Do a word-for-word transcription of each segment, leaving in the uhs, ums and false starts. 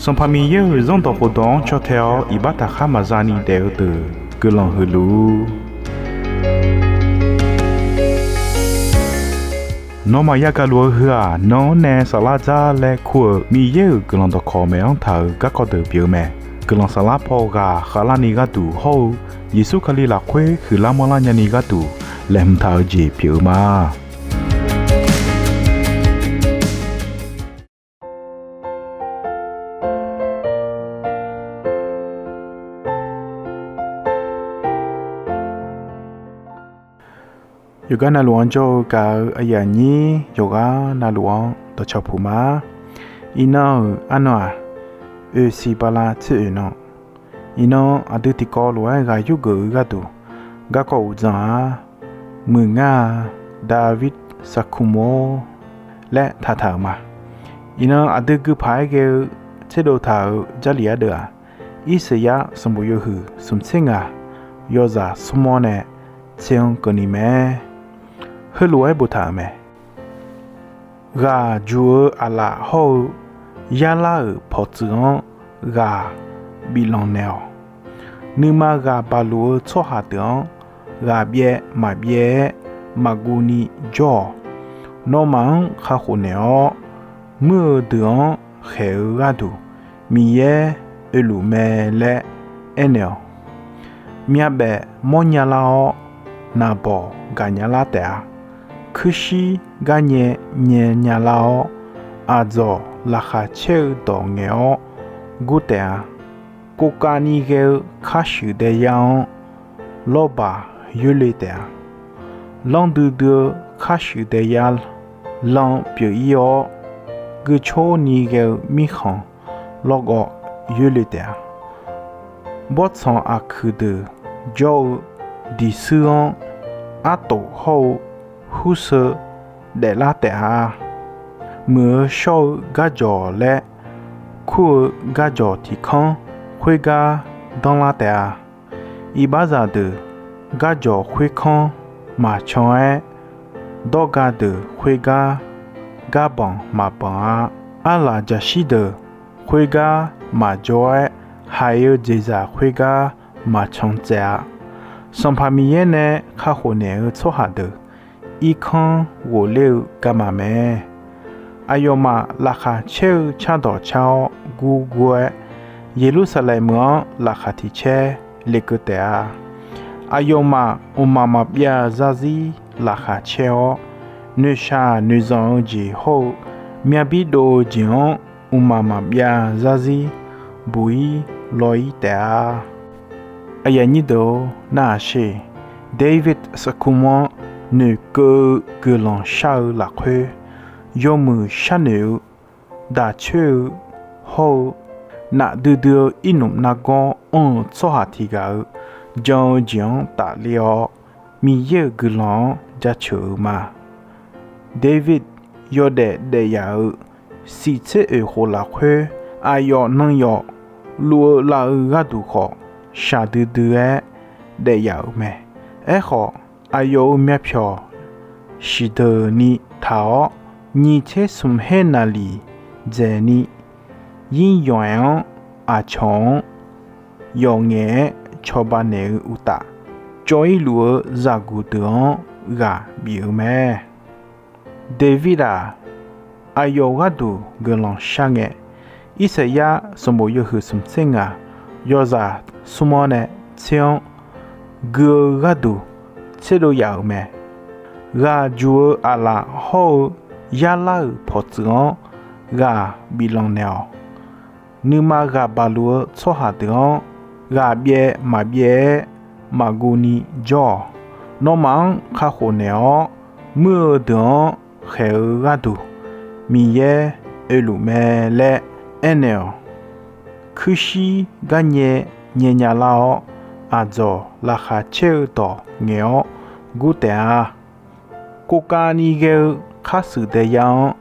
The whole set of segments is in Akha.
Sanqpaq Miqyaer-euq Zanrdawq khofdawq-anr caw tae-awr iqbax taqkhar maqza ni daef-eu deuq guiqlanq huiq luf-ur. Nawmaf yagaq luf-eu heu-aq, nan-anr nae saflar dzar laer kur-euq Miqyaer-euq guiqlanq dawqkawq maeq-anr taq-euq garkawv deuq pyeuf-eu mae. Guiqlanq saflar paw ghaq khavlarni gharduq hawr-eu Yeqsur Kali lafkhoer huiqlar manrlar nyani gharduq laeqhmq taq-eu jeq pyeuf-eu ma. Yawqgar navluf-anr jawr-eu gaq-eu aqyuif aqnyir yawqghaq navluf-anr dawqcawq puq ma. Iqnan-euq arnan-aq, oeqsiq bala tser oeq nan. Iqnan aqdui tiqkawv lof-aer ghaq yurgeuf-eu gharduq garkawv uqdzan-aq, muiq ngar-a, David Sakumor laer taqtaq-euq ma. Iqnan aqdui gui paq-aer ghae-eu tserdov taq-euq Jarlif ardeuv-aq, Irsaqyar sanqbof yawhuiq smq tser ngaq, yawzaq smr-awr nae tser-anr keuvni mae. Heulof-aer boftaq-euq mae. Ghaq juq-eu aqlaf hawr-eu yarlar-euq pawqtsuif-anr ghaq biflanq naeq-awq. Nuima ghaq baqluf-eu tsawrhaq deuq-anr ghaq byaev maqbyaev-aer maqguv ni jawr-awq. Nawmaf-anr kakhof naeq-awr, muir-eu deuq-anr khaeq-eu gharduq Miqyaer oeluf mae laer aernaeq-awq. Myavbaef mawrnya lar-awr, naqbawq gaqnya lar taef-a. Kuirshir garnyae nyaenya lar-awr, aqdzawq laqkhaq caer-eu dawq ngaeq-awr gur taef-a. Kovkavni ghae-eu khar shuif daeyar-anr lawrbaq yoerle taef-a. Lanr duidui-eu khar shuif daeyar lan pyeuf-ir-awr, guicor ni ghae-eu mirkhanq lawrgawv yoerle taef-a. Bawrtsanq aqkuiq deuq jawr-eu diqsuir-anr artof hawr-eu hurseu daeflar taef-a. Muiq-eu shawr-eu garjawq laer kur-eu garjawq tiq kanr khoergar danrlar taef-a. Iqbaxzaq deuq garjawq khoerkanr maqcan-aer, dawrga deuq khoergar garbanq maqbanq-a. Arlaq jaqshir deuq khoergar maqjawr-aer, haiq-eu jeqzaq khoergar maqcan tsaev-a. Sanqpaq Miqyaer nae kakhof naeq-eu tsawrhaq deuq irkanr ghofler-eu garma mae. Aqyawfmaf laqkhaq caer-eu cardawq car-awr gurgur-aer, Yeqlursaqlaeq meuq-anr laqkhaq tiq caer lekeuv taef-a. Aqyawfmaf mqmaq maqbyav zarzir laqkhaq caer-awr, noeqshaq noeqzanq-eu jeq hawr-eu myavbir dov-eu jeq-anr mqmaq maqbyav zarzir buq-ir law-ir taef-a. Aqyuif aqnyir deuq-or, narhaq sher. David Sakumor-anr noeqkeuv-eu guiqlanq shar-eu lafkhoer, yawmuiq sharnoeq-eu, daq coer-eu hawr-eu, nafdui dui-eu irnmq nargawr anr-eu tsawrhaq tiq ghaq-eu jan-eu jeq-anr tafler-awr, Miqyaer-euq guiqlanq-anr jaceuq-eu ma. David yawdaef daef yaf-euq siq tser oeq khof lafkhoer, aqyawf nan yawf luf-eu lav-eu gharduq khawf, shaqdui dui-aer daef yaf-euq mae. Aerkhawf, aqyawf-euq myavpyawq siqdeuq ni taq-awr, nyiq tser smq her naqliq dzaeqni, yir yawq-aer-anr aqcawq-anr yawf ngaef-aer cawba naeq-eu uqtaf, cawv-ir luf-eu zaqguq deuq-anr ghaq bif-eu mae. David-aq, aqyawf gharduq guiqlanq shar ngae, Irsaqyar sanqbof yawhuiq smq tser ngaq, yawzaq smr-awr nae tser-anr gui-eu gharduq tserdov yaf-euq mae. Ghaq juq-eu aqlaf hawr-eu yarlar-euq pawqtsuif-anr ghaq biflanq naeq-awq. Nuima ghaq baqluf-eu tsawrhaq deuq-anr ghaq byaev maqbyaev-aer maqguv ni jawr-awq. Nawmaf-anr kakhof naeq-awr, muir-eu deuq-anr khaeq-eu gharduq Miqyaer oeluf mae laer aernaeq-awq. Kuirshir garnyae nyaenya lar-awr, aqdzawq laqkhaq caer-eu dawq ngaeq-awr gur taef-a. Kovkavni ghae-eu khar shuif daeyar-anr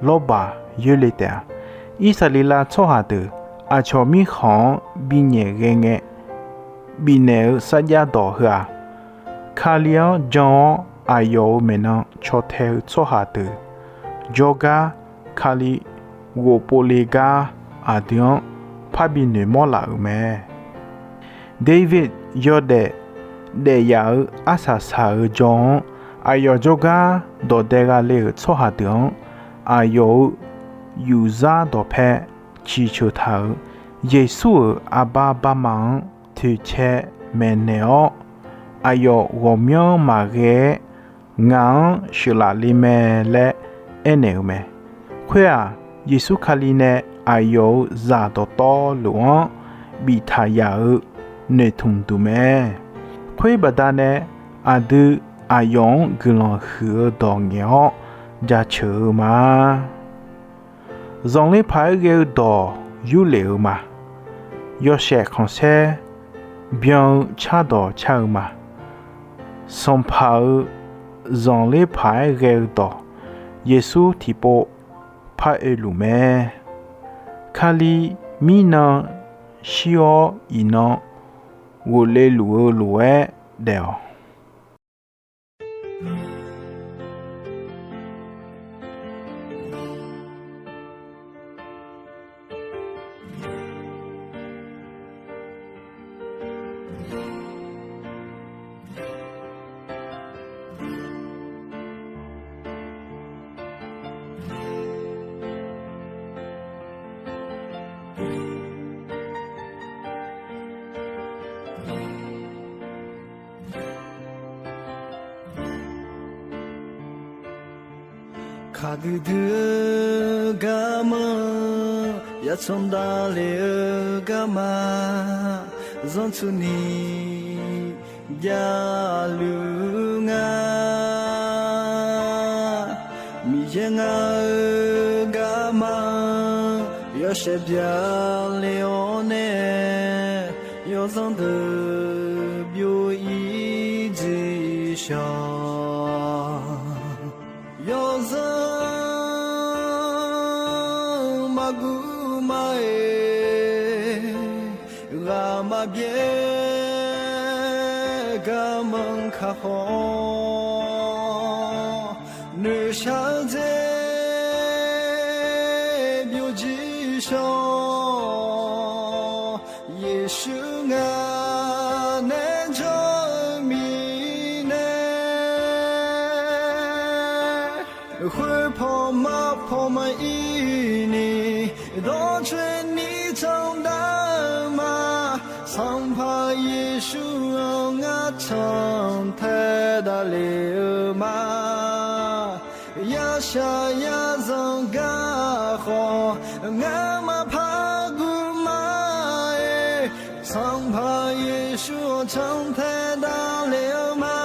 lawrbaq yoerle taef-a. Irsaqleqlav tsawrhaq deuq aqcawq mirkhanq-anr binyaeq ghae ngae, bifnaeq-eu sarjax dawq heu-aq, Kali-anr jan-awr aqyawf-euq maeqnan caw tae-eu tsawrhaq deuq jawrgar, Kali ghofpov le gar aqdui-anr parbi noeqmawr laf-euq mae. David yawdaef daefyaf-eu arsaq saq-eu jawr-anr, aqyawf jawrgar dawq dae gha le-euq tsawrhaq deuq-anr, aqyawf-euq yufzar dawqpae ciqceuq taq-euq Yeqsur-euq arbar barma-anr toeqcae maeqnaeq-awr, aqyawf ghawqmyanr maqghae-aer ngaq-anr sheuqlaf le mae laer aernaeq-euq mae. Khoer-aq, Yeqsur Kali nae aqyawf-euq zaq dawqtawvluf-anr biftaq yaf-eu noeqtmq duq mae. Khoer baqdanae aqdui aqyawf-anr guiqlanq huiq-eu dawq ngaeq-awr jaceuq-eu ma. Zanqler paq-aer ghae-eu dawq yurlef-eu ma. Yawshaef khanqsaer byan-eu cardawq car-eu ma. Sanqpaq-euq zanqler paq-aer ghae-eu dawq Yeqsur tiqpov paroe luf mae. Kali mirnan shir-awr iqnan ghofle luf-eu lof-aer daef-awq. Kaqdui dui-eu garma, yacan davle-eu garma, zanrtsuini javluf nga. Miqyaer ngar-eu garma, yawshaef byale-awr nae, yawzanr deuq byov-ir jeq shawq. Yawzanr maqguv ma-aer, ghaq maqbyaer garmanr kakhof, noeqshaq-eu dzer byovjir shawq. Yeqsur ngaq nae jawr-eu mirnae, khoerpaw marpaw maqir ni, dawrcoeni candav-eu ma. Sanqpaq Yeqsur-anr ngar cantae davle-eu ma. Yashaq yazanq garkhawf, ngamaf par guv ma-aer, Sanqpaq Yeqsur-anr cantae davle-eu ma.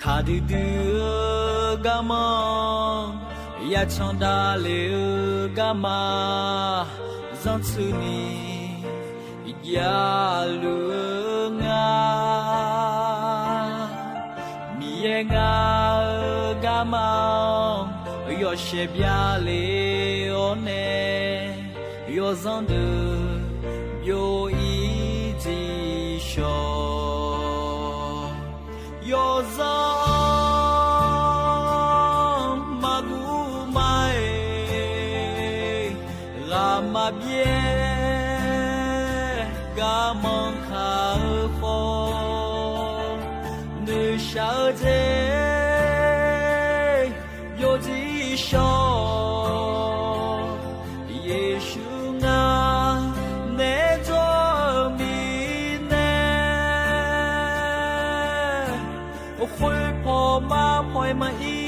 Kaqdui dui-eu garma, yacan davle-eu garma, zanrtsuini javluf-eu nga. Miqyaer ngar-eu garma-anr, yawshaef byale-awr nae, yawzanr deuq byov-ir jeq shawq. Yawzanr maqguv ma-aer, ghaq maqbyaer garmanr kaq-eu khawf, noeqshaq-eu dzer byovjir shawq. Yeqsur ngar nae jawr-eu mirnae, khoerpaw marpaw-aer maqir